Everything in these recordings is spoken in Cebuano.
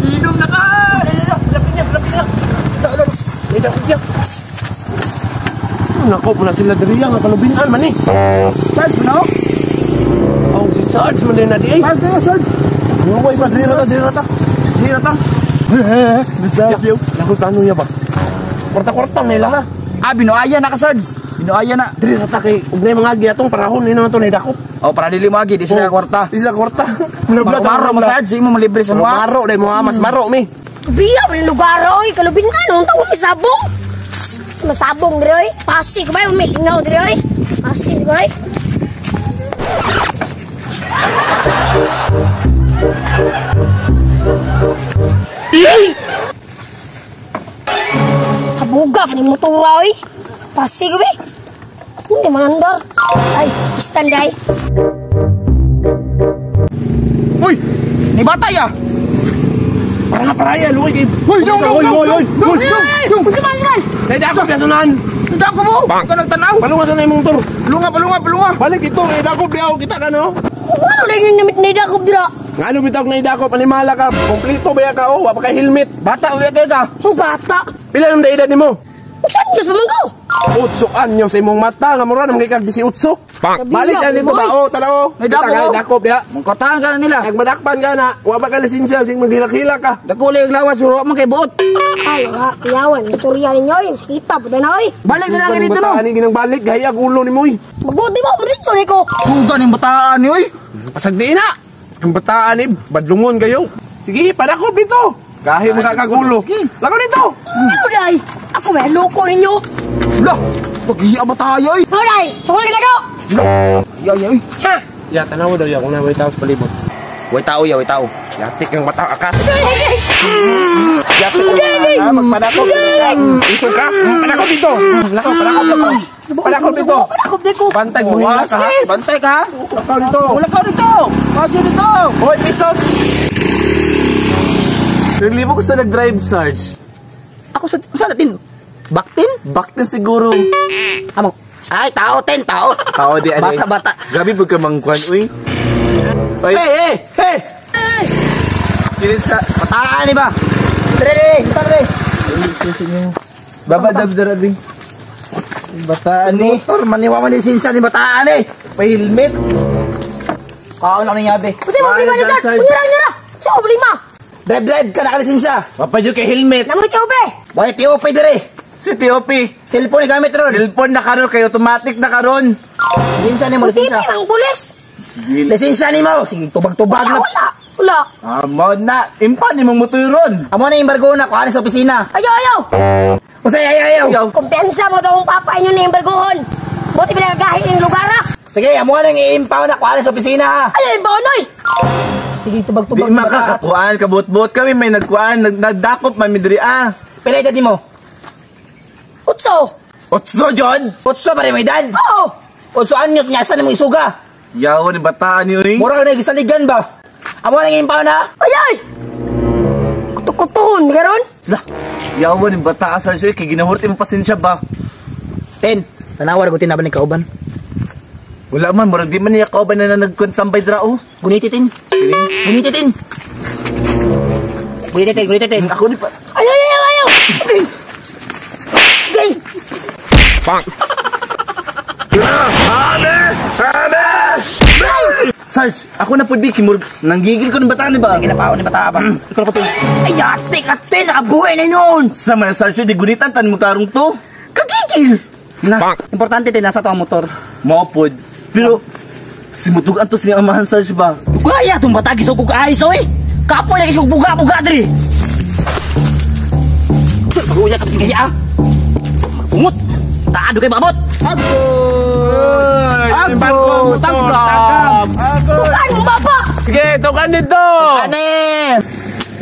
Inom na ka! Lapit niya, lapit niya. Niya. Nako, muna sila diri nga kalubinan man eh. Sarge, no? Oh, si Sarge man din na di eh. Sarge, Sarge. Luway pa, diri na ta, diri na ta. Diri na ta. Sarge, yo. Nako, plano niya ba? Kwarta-kwarta na ila ha. Ah, binuaya na ka, Sarge. Binuaya na. Diri na ta kay ugnay mga agi atong parahon ni naman to na dakop. Oh, para dili mo agi, di sila kwarta. Di sila kwarta. Maro mo, Sarge, mo malibre sa mo. Maro dai mo mas maro mi. Biya man lugar oy, kalubinan unta ko misabong. Masabong diri oy. Pasig ba may lingaw diri oy. Pasig oy. Habuga pa ni motor oy. Pasig ba? Hindi manandar. Ay, stand ay. Uy, ni bata ya. Para nga paraya luoy kay. Uy, no, no, no, no, no, no. Man. Dai dako biasunan. Dako mo. Ikaw nagtanaw. Palunga sa na imong motor. Palunga, palunga, palunga. Balik ito, eh dako biyaw kita ka no. Ano na yung namit ni dakop dira? Ngano bitaw na idakop animala ka, kompleto ba ka oh, wa pa kay helmet. Bata uya kay ka. Ang bata. Pila nang edad nimo? Usan Diyos pa man ko? 8 anyos sa imong mata nga mura naman kay kag 18. Balik yan dito ba oh, tanaw. Nay dako. Dako biya. Mangkortahan ka na nila. Ag madakpan ka na, wa pa ka lisensya sing maghilak-hilak ka. Dako lang lawas suro man kay buot. Ay, wala, iyawan, tutorial ninyo yun. Kita po na oy. Balik na lang dito no. Ani ginang balik gayag ulo nimo oy. Mabuti mo, diretso ni ko. Suga ning bataan ni oy. Pasagdi na. Ang bataan ni badlungon kayo. Sige, padakop dito. Gahi mo kakagulo. Lakaw dito. Ano day? Ako may loko ninyo. Lah, pagiya ba tayo oy? Ano day? Sukol ka na ko. Ya ya oy. Ha? Ya, tanaw daw ya kung na may tao sa palibot. Way tao ya, way tao. Yatik ang mata akas. Yatik. Ah, magpadakop. Isog ka. Padakop dito. Lakaw, padakop, lakaw. Padakop dito. Padakop dito. Bantay mo hila ka. Bantay ka. Lakaw dito. Wala ka dito. Kasi dito. Hoy, pisot. Naglibog ko sa nag-drive, Sarge. Ako sa saan natin? Baktin? Baktin siguro. Among. Ay, tao ten, tao. Tao di ano. Bata, bata. Grabe pag ka mangkuhan, uy. Hey, hey, hey! Kilid sa bataan ni ba? Dre, dre, dre. Baba dab darabi. Bataan ni. Motor maniwa man lisensya ni bataan eh. Pa-helmet. Kaon lang ni yabe. Kasi mo problema ni Sarge. Unyara, unyara. Sa problema. Drive, drive ka nakalisensya. Papadyo kay helmet. Namoy ka ube. Why TOP dire? Si TOP. Cellphone ni gamit ron. Cellphone na karon kay automatic na karon. Lisensya ni mo, lisensya. TP ang pulis. Lisensya ni mo. Sige, tubag-tubag Wala, na. wala. Wala. Amo na, impan imong motoron. Amo na embargo na kuha sa opisina. Ayaw, ayaw. Usay ayaw, ayaw. Kumpiyansa mo daw ang papa inyo na embargohon. Buti pinagagahin yung lugar ah. Sige, amo na i-impound na kuha sa opisina ha. Ayaw, impound oy. Sige, tubag-tubag. Di makakakuan, kabot-bot kami may nagkuan, nagdakop man mi diri ah. Pila edad nimo? 8. 8 jod. 8 pa rin mo edad. Oo. 8 anyos nga sa nimo isuga. Yaw ni bataan ni oy. Mura na gisaligan ba? Amo na i-impound na. Ay, ay. Kutukutuhon, karon. Lah, yaw ni bataan sa siya kay ginahurti mo pasensya ba. Ten, tanawar ko tinaban ni kauban. Wala man, murag di man niya kauban na nagkuntambay dra oh. Guniti tin. Guniti tin. Guniti tin, guniti tin. Ako ni pa. Ayaw, ayaw, ayaw. Gay. Bang. Sarge, ako na pud bi kimur nanggigil ko ng bataan ni ba? Ginapaon ni bata ba? Ikaw na po. Ay, ate ka tin, nakabuhay na noon. Sa man Sarge, di gunitan tan mo tarong to. Kagigil. Na, Importante tin nasa to ang motor. mao pod. Pero simutugan to siya amahan Sarge ba? Kaya tong bata gisog kog ayos oy. Kapoy na gisog buga-buga diri. Paguya ka kaya. Magungot. Taado kay maabot. Agoy! Agoy! Tanggap! Tukan mo baba. Sige, tukan dito! Ane!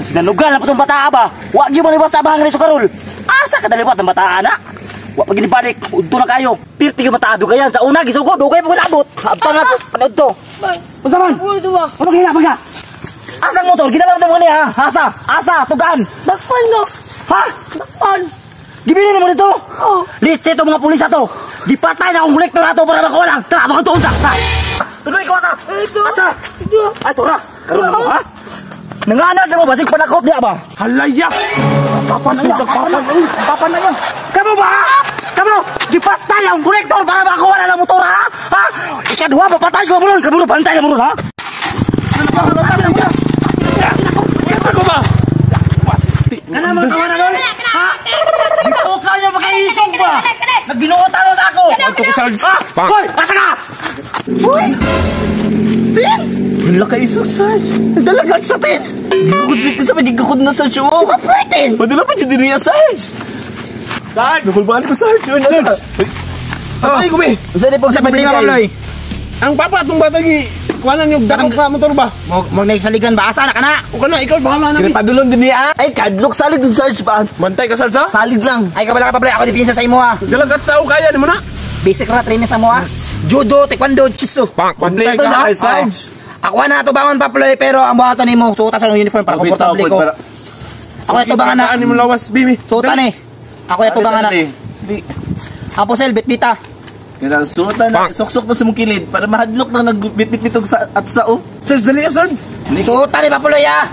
Sinanugal na po itong bata ba? Wa gyud man sa abang ni Sukarol. Asa ka daliwat ang bata ana? Wa pa ginibalik, udto na kayo. Pirti yung bata dugayan sa una gisugo dugay pa nabot. Abta na to, panood to. Unsa man? Ulo duwa. Ano kaya pa ka? Asa ang motor? Gidala mo niya ha? Asa? Asa? Tugaan. Dakpan ko. Ha? Dakpan. Gibili mo dito. Oh. Litse to mga pulis ato. Gipatay na akong kolektor ato para makuha lang. Tara, to unsa. Tuloy ko asa. Ito. Asa? Ito. Ay, tora. Karon na mo ha? Nanganad na mo basig panakop niya ba? Halaya! Papa na niya. Papa na niya. Kamu ba? Kamu gipatay ang kolektor para makakuha na ng motor ha? Ha? Ikaduha mapatay ko mo ron. Kamu bantay na mo ron ha? Ako ba? Kana mo tawa na ron? Ha? Dito ka niya makaisog ba? Nagbinuotan na ako. Ato ko Sarge. Ha? Hoy, asa ka? Uy! Tin! Wala ka isog, Sarge. Dalagat sa tin! Gukod sa pagigukod na Sarge. Oh. Tin! Madala pa dyan din niya, Sarge. Sarge! Nakulbaan ko, Sarge. Sarge! Ay, gumi! Saan po sa problema, Pabloy? Ang papa atong bata gi kuanan yung dakong ka motor ba? Mo saligan ba? Asa na ka na? O ka na, ikaw bahala na. Padulong din niya. Ay, kadlok salig dun Sarge pa. Bantay ka, Sarge, ha? Salig lang. Ay, kabala ka, Pabloy. Ako depensa sa imo, ha? Dalagat sa kaya ni mo na. Basic ra training sa mo, ha? Judo, taekwondo, jitsu. Bantay ka, na ha? kay Sarge. Ako na tubangon, Pabloy, pero ang buhaton nimo, suota sa uniform para komportable ko. Ako na tubangan na. Ani mo lawas, bibi. Suota ni. Ako na tubangan na. Ang pusel, bitbita. Kaya suota na, suksok na sa mong kilid para mahadlok na nagbitbit-bitog sa at sao. Sarge, dali, Sarge. Suota ni Pabloy, ha?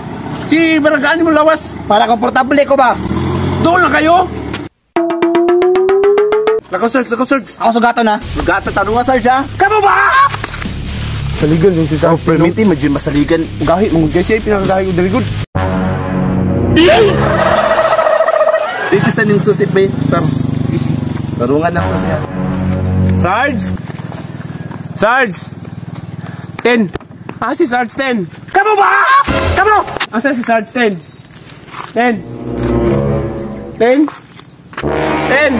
Si baragaan mo lawas. Para komportable ko ba? Doon na kayo. Lakaw, Sarge, lakaw, Sarge. Ako sugaton, ha? Sugata tanunga Sarge ha. Kamu ba? Saligan din si Sarge. Permiti medyo masaligan. Gahi, mong guys, siya pinakagahi ko dali good. Dito sa ning susi pa. Tarungan ang susi ha. Sarge! Sarge! 10. Ah, si Sarge 10. Kamu ba? Kamu! Asa si Sarge 10? 10. 10. 10.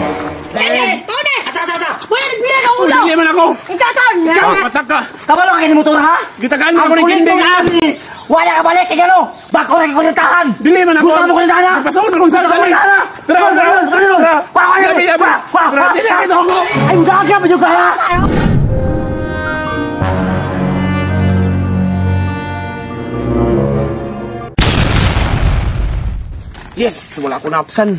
Tone! Asa, asa, asa! Wala nagbira na ulo! Hindi man ako. Ikaw, Ton! Ikaw, patak ka. Kabalo ka kini motor ha? Gitagaan mo ako ng Ang kinding ha. ani! Wala ka balik kay ano? Bako ra kulintahan. Dili man ako. Gusto mo kulintahan ha? Pasok na kung saan Gusto mo dali. kulintahan ha? Tara, tara, tara. Wa wa Yabi, yabi. wa Tara, dili kita ako. Ay gaga ba ka ha? Yes, wala ko naapsan.